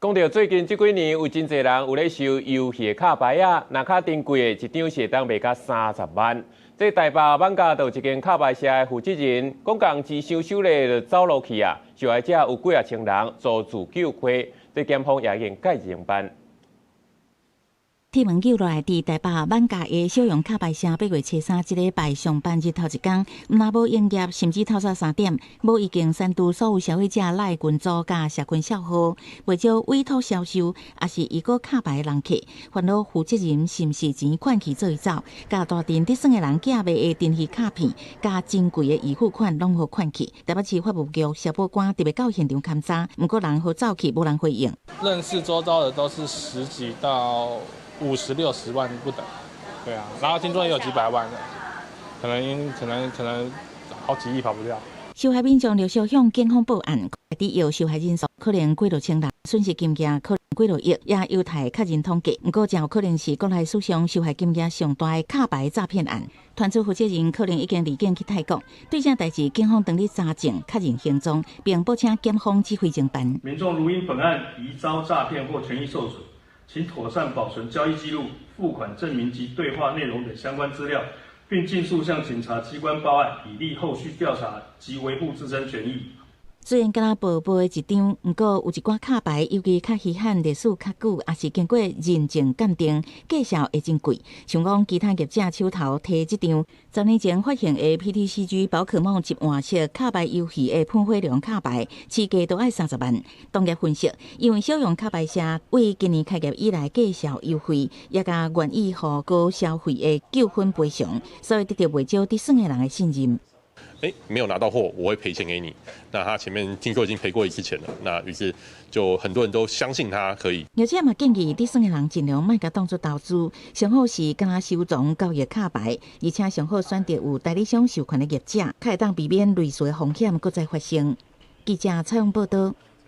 講著最近這幾年有真濟人有咧收遊戲的卡牌仔，若較珍貴的一張是會當賣甲30萬。這台北艋舺就有一間卡牌社的負責人，講共錢收收咧就走路去啊，受害者有幾仔千人遭自救虧，這檢方也已經介入偵辦。鐵門救落來，佇台北艋舺的小楊卡牌社，8月初3這禮拜上班日頭一工，毋但無營業，甚至透早3點，無已經刪除所有消費者 LINE 群組佮社群帳號，袂少委託銷售，抑是預購卡牌的人客，煩惱負責人是毋是錢款去做伊走，共大陣得耍的人寄賣的珍稀卡片，佮珍貴的預付款攏予款去。台北市法務局消保官特別到現場勘查，毋過人予走去，無人回應。認識周遭的都是十幾到50、60萬不等，對啊，然後聽說也有幾百萬的，可能好幾億跑不掉。受害民眾陸續向警方報案，主要受害人數可能幾落千人，損失金額可能幾落億，也有待確認統計。毋過，誠有可能是國內史上受害金額上大的卡牌詐騙案。團組負責人可能已經離境去泰國。對這代誌，警方正咧查證、確認行蹤，並報請檢方指揮偵辦。民眾如因本案疑遭詐騙或權益受損，請妥善保存交易記錄、付款證明及對話內容等相關資料，並盡速向警察機關報案，以利後續調查及維護自身權益。雖然敢若薄薄的一張，毋過有一寡卡牌，尤其較稀罕、歷史較久，抑是經過認證鑑定，價數會真貴。像講其他業者手頭提這張10年前發行的 PTCG 寶可夢集換色卡牌遊戲的噴火龍卡牌，市價都愛30萬。同業分析，因為小楊卡牌社為今年開業以來價數優惠，也共願意予高消費的糾紛賠償，所以得著袂少得耍的人的信任。哎，沒有拿到貨，我會賠錢給你。那他前面聽說已經賠過一次錢了，那於是就很多人都相信他可以。業者嘛建議得耍的人盡量莫共當做投資，上好是敢若收藏交易卡牌，而且上好選擇有代理商授權的業者，較會當避免類似的風險閣再發生。記者採訪報導。